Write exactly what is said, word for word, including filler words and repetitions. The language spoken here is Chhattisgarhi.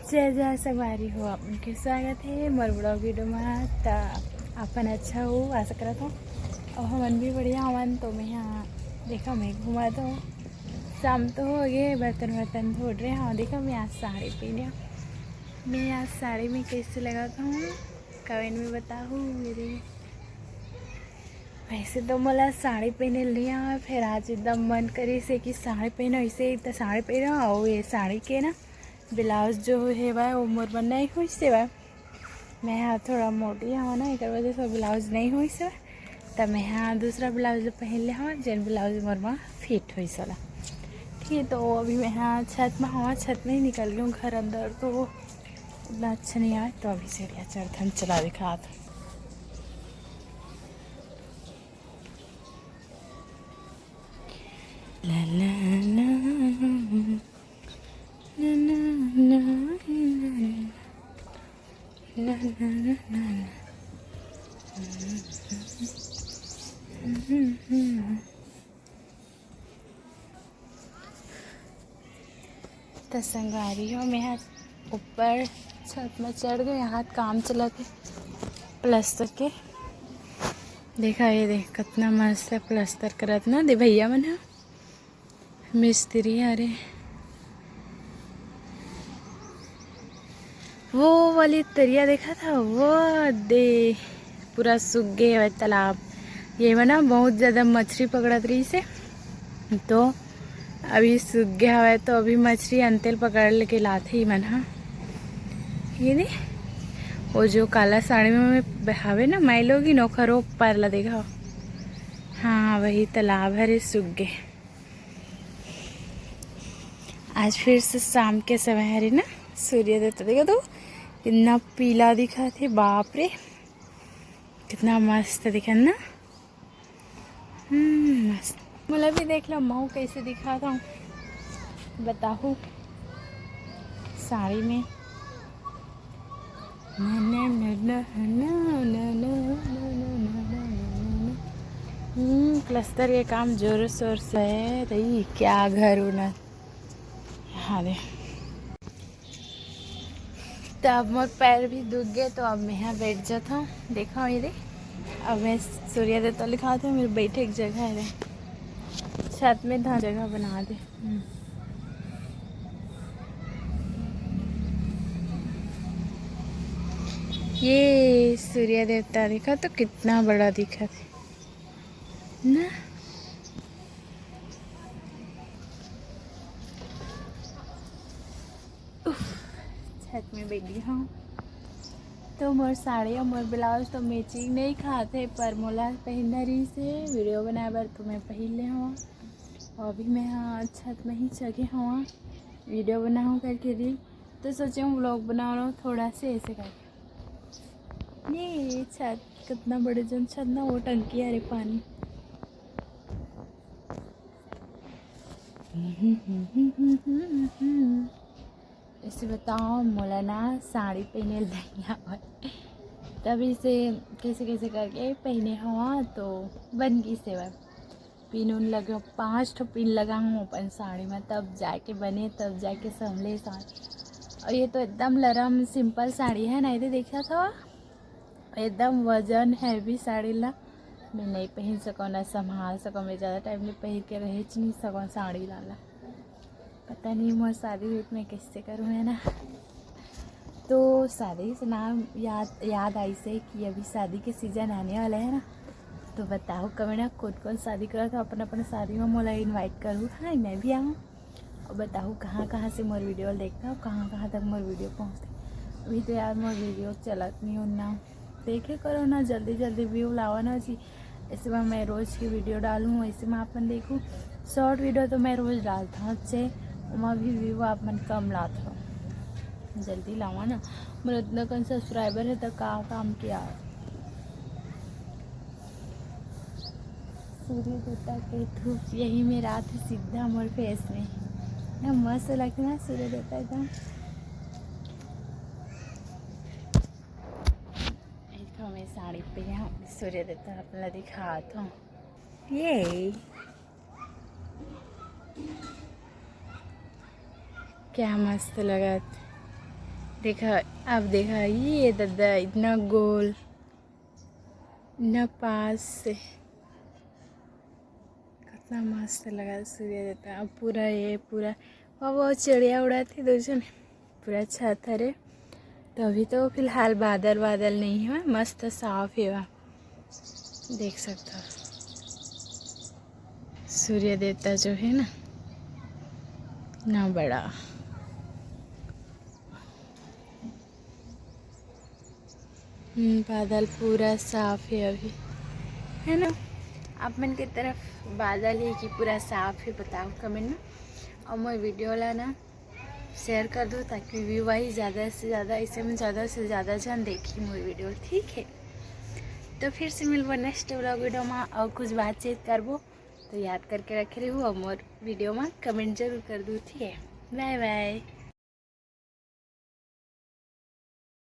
जय जय संगवारी हो, आप मन के स्वागत हे मोर vlog video मा। त अपन अच्छा हो, आशा करत हो। अउ हमन भी बढ़िया हवन। तो मैं यहाँ देखा, मैं घुमा दो, शाम तो हो गए, बर्तन वर्तन धो रहे हो। देखा, मैं आज साड़ी पहने हूँ। मैं आज साड़ी में कैसे लगत हूँ, comment में बताहू मेरे। वैसे तो मोला साड़ी पहने लिया, फिर आज एकदम मन करिस हे कि साड़ी पहनो, इसे तो साड़ी पहनो। और ये साड़ी के ना blouse जो हेवय, वो मोर बर नहीं होइस हेवय। मैं हा थोड़ा मोटी हवं ना, एकर वजह से blouse नहीं होइस हेवय। त मैं हा दूसरा blouse पहन ले हवं, जेन blouse मोर मा fit होइस वाला। ठीक है, तो अभी मैं हा छत में हवं, छत में ही निकल गई हूँ घर अंदर, तो उतना अच्छा नहीं आए। तो अभी सीढ़िया चढ़थन, चला दिखात। ला ला ला, ला ला ला, ला ला ला। त संगवारी हो, मैं हा ऊपर छत में चढ़ गई। यहाँ काम चलत हे प्लास्टर के। देखा, ये देख, कितना मस्त है प्लास्टर करत ना, दे भैया मन ह, मिस्त्री। अरे, वो वाली तरिया देखा था, वो दे पूरा सूख गए हवय तालाब। ये में ना बहुत ज़्यादा मछली पकड़त रहिस हे, तो अभी सूख गए हवय, तो अभी मछली अंतेल पकड़ लेके लाथे ही मन हा। ये दे, वो जो काला साड़ी में बहावे ना, माई लोग ही नोखर ऊपर ला देखा। हाँ, वही तालाब हरे, सूख गए। आज फिर से शाम के समय हरे ना, सूर्य देवता देखा तो कितना पीला दिखत हे, बाप रे, कितना मस्त दिखत ना। हम्म, मस्त। मोला भी देख लो, महू कैसे दिखात हूँ, बताहू साड़ी में। हम्म, प्लास्टर के काम जोरों शोर से है रही क्या घर उना। हाँ दे। तो अब मोर पैर भी दुख गए, तो अब मैं यहाँ बैठ जाता हूँ। देखा ये दे, अब मैं सूर्य देवता लिखात हूँ, मेरे बैठे एक जगह है रे, छत में धा जगह बना दे। हम्म। ये सूर्य देवता देखा तो कितना बड़ा दिखत हे ना। उफ, छत में बैठी हूँ। तो मोर साड़ी और मोर ब्लाउज तो मैचिंग नहीं खात हे, पर मोला पहनना रहिस हे वीडियो बनाए बर, तो मैं पहन ले हूँ। और अभी मैं हाँ छत में ही चढ़े हूँ, वीडियो बनाऊँ करके रील। तो सोचे हूँ व्लॉग बना रहा हूँ थोड़ा से ऐसे करके। ये छत कितना बड़े जन छत ना, वो टंकी है रे पानी। ऐसे बताओ, मोला ना साड़ी पहने ल नहीं आवय, तभी से कैसे कैसे करके पहने हवा तो बन गई सेवा। पिन उन लगे, पाँच ठो पिन लगा हूँ अपन साड़ी में, तब जाके बने, तब जाके संभले साड़ी। और ये तो एकदम लरम सिंपल साड़ी है ना, ये देखा था, एकदम वजन हैवी साड़ी ला मैं नहीं पहन सकूँ ना संभाल सकूँ, मैं ज़्यादा टाइम ले पहन के रह नहीं सकूँ साड़ी ला ला। पता नहीं मोर शादी हुई तो मैं कैसे करूँ, है ना। तो शादी से नाम याद याद आई से कि अभी शादी के सीजन आने वाला है ना, तो बताओ कमेंट में कौन कौन शादी करत हो, अपन अपन शादी में मोला इनवाइट करूँ, हाँ मैं भी आऊँ। और बताओ कहाँ कहाँ से मोर वीडियो देखता हो, कहाँ कहाँ तक मोर वीडियो पहुँचते। अभी तो यार मोर वीडियो चलत नहीं हो ना, देखे करो ना, जल्दी जल्दी व्यू लावा ना जी। ऐसे में मैं रोज़ की वीडियो डालूँ, ऐसे में आप मन देखो शॉर्ट वीडियो तो मैं रोज़ डालता हूँ, अच्छे वहाँ भी व्यू आप मन कम लात हो। जल्दी लावा ना, मोर इतना कन सब्सक्राइबर है तो का काम किया। सूर्य देवता के धूप यही में रात है सीधा मोर फेस में, ना मस्त लगता ना सूर्य देवता एकदम। एक ठो मैं साड़ी पहना, सूर्य देवता अपना दिखात हूँ। ये क्या मस्त लगत। देखा, अब देखा, ये दादा इतना गोल, इतना पास से, कितना मस्त लगा सूर्य देवता। अब पूरा ये पूरा, वाह, वो चिड़िया उड़ात हे दो झन, पूरा छत हरे। तो अभी तो फिलहाल बादल वादल नहीं है, मस्त साफ है वहाँ, देख सकता हो। सूर्य देवता जो है ना, ना बड़ा। हम्म, बादल पूरा साफ है अभी, है ना? आप मन के तरफ बादल है कि पूरा साफ है, बताओ कमेंट में। और मोर वीडियो ला ना शेयर कर दो, ताकि व्यू आई ज़्यादा से ज़्यादा, ऐसे में ज़्यादा से ज़्यादा जन देखी मोर वीडियो, ठीक है? तो फिर से मिलबो नेक्स्ट व्लॉग वीडियो में और कुछ बातचीत करबो, तो याद करके रखे रहू और मोर वीडियो में कमेंट जरूर कर दू, ठीक है? बाय बाय।